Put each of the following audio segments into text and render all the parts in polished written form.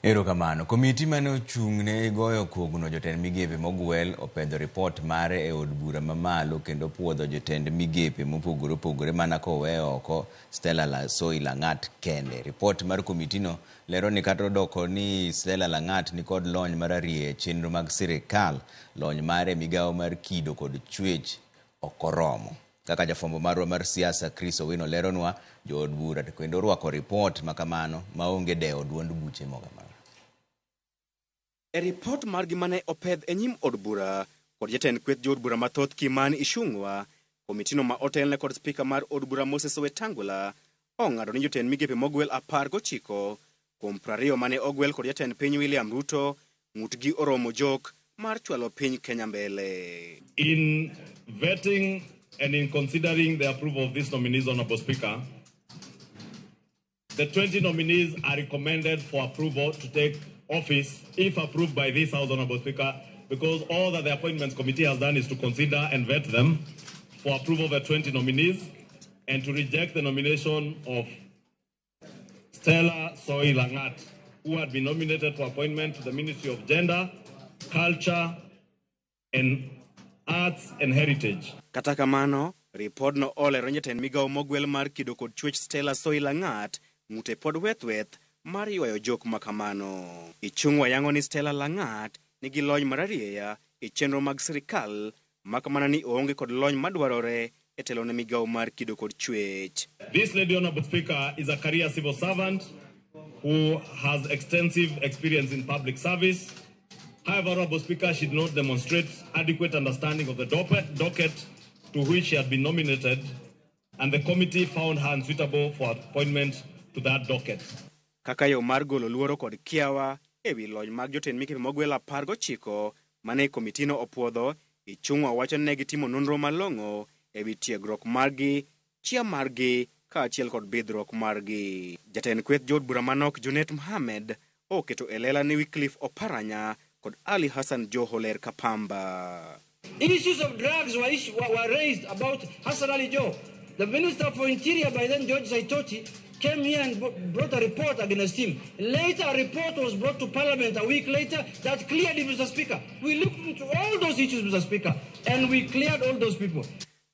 Erokamano. Komiti mane ochung' ne goyo kogno jotend migepe mogwel opedho ripot mare e od bura mamalo kendo puodho jotend migepe mopogore opogore mana koweyo oko Stella Soi Langat kende. Ripot mar komitino lero ni kata odoko ni Stella Langat nikod lony mararieya e chenro mag sirikal, lony mare e migawo mar kido kod chwech ok oromo. Kaka jafwambo marwa mar siasa Chris Owino leronwa, jood bura to kendo orwako ripot makamano maonge dewo duond buche moro amora. E ripot margi mane opedh e nyim od bura kod jatend kweth jood bura mathoth Kimani Ichung'wa, komitino ma otelne kod spika mar od bura Moses Wetangula ong'ado ni jotend migepe mogwel 19 kuom 20 mane ogwel kod jatend piny William Ruto ng'utgi oromo jok mar chwalo piny Kenya mbele. In vetting and in considering the approval of these nominees, Honorable Speaker, the 20 nominees are recommended for approval to take office if approved by this House, Honorable Speaker, because all that the Appointments Committee has done is to consider and vet them for approval of the 20 nominees and to reject the nomination of Stella Soi Langat, who had been nominated for appointment to the Ministry of Gender, Culture, and Arts and Heritage. Kata kamano, ripodno olero ni jatend migawo mogwel mar kido kod chwech Stella Soi Langat ng'ute pod weth weth mar ywayo jok makamano. Ichung'wa yango ni Stella Langat nigi lony mararieya e chenro mag sirikal mak mana ni oonge kod lony madwarore e telo ne migawo mar kido kod chwech. This lady, Honorable Speaker, is a career civil servant who has extensive experience in public service. However, Honorable Speaker, she did not demonstrate adequate understanding of the docket to which she had been nominated, and the committee found her unsuitable for appointment to that docket. Kaka yo mar golo luoro kod kiawa ewi lony mag jotend migepe mogwel 19 mane komitino opuodho, Ichung'wa wacho ni ne gitimo nonro malong'o ewi tiegruok margi, chia margi kaachiel kod bidhruok margi. Jatend kweth jood bura manok Junet Mohamed oketo e lela ni Wycliffe Oparanya kod Ali Hassan Joho ler ka pamba. Issues of drugs were raised about Hassan Ali Joho. The Minister for Interior by then, George Saitoti, came here and brought a report against him. Later, a report was brought to Parliament a week later that cleared him, Mr. Speaker. We looked into all those issues, Mr. Speaker, and we cleared all those people.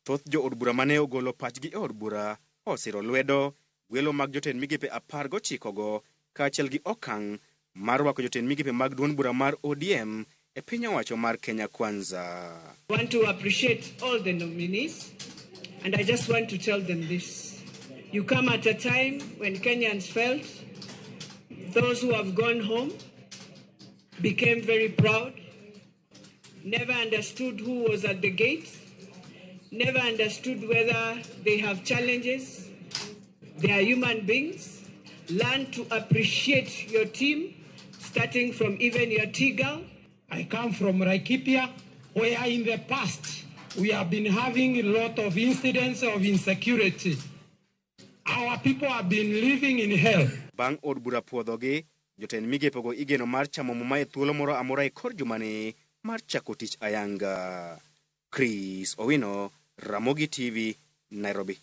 Thoth jo od bura mane ogolo pachgi e od bura osiro lwedo gwelo mag jotend migepe 19 go kaachiel gi okang' mar rwako jotend migepe mag duond bura mar ODM e piny owacho mar Kenya Kwanza. I want to appreciate all the nominees, and I just want to tell them this. You come at a time when Kenyans felt those who have gone home became very proud, never understood who was at the gate, never understood whether they have challenges. They are human beings. Learn to appreciate your team, starting from even your tea girl. I come from Laikipia, where in the past we have been having a lot of incidents of insecurity. Our people have been living in hell. Bang' od bura puodhogi, jotend migepego igeno mar chamo muma e thuolo moro amora e kor jumani mar chako tich ayanga. Chris Owino, Ramogi TV, Nairobi.